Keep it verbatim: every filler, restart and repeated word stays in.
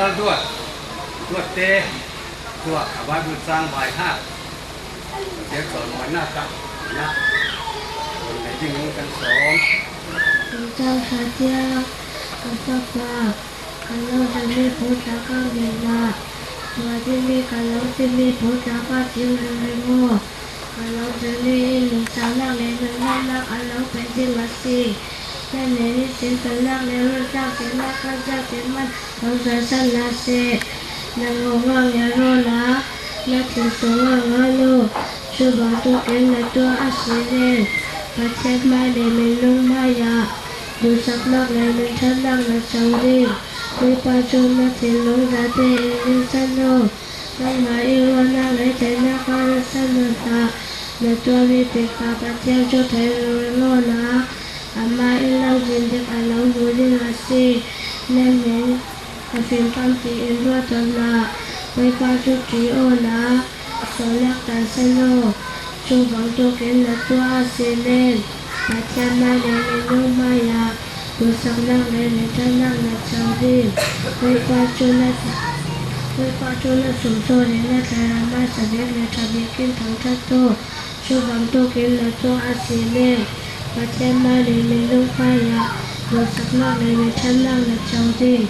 Zuat, zuatte, zuat a Bible chang vai ha. Pathian chawimawi na tak na, hun nei dingin kan sawm. Kan chang sa tia, kan sapa, kan lo zui mi pu taka min la, tua ding mi kan lo si mi pu taka thil ring ring aw. Kan lo zui mi in min saunak le min lamnak kan lo pe ding a si. Nannih nih sin pelnak le run tlak sinnak kan tlak sin man lo zai san la seh. Na ngawng ah ngial aw la, na thin sung ah ngal aw. Cu bangtuk in na tuah a si len, Pathian mai le minung mai ah duhsaknak le minthannak na co ding. Bawipa cu na thinlung zate in rinsan aw. Nangmah i ruahnak le teinak ah rinsan aw hlah. Na tuahmi Pipa Pathian cu thei ringring aw la, amah in lo zin ding a lo hmu ding a si. Nannih a fim tampi in ruat aw hlah. Bawipa cu ṭih aw la, sualnak tansan aw. Cu bangtuk in na tuah a si len, Pathian mai le minung mai ah duhsaknak le minthannak na co ding. Bawipa cu na, Bawipa cu na sumsawh le na tlaihram ah sabik le ṭha bik in thangṭhat aw. Cu bangtuk in na tuah a si len, Pathian mai le minung mai ah duhsaknak le minthannak na co ding.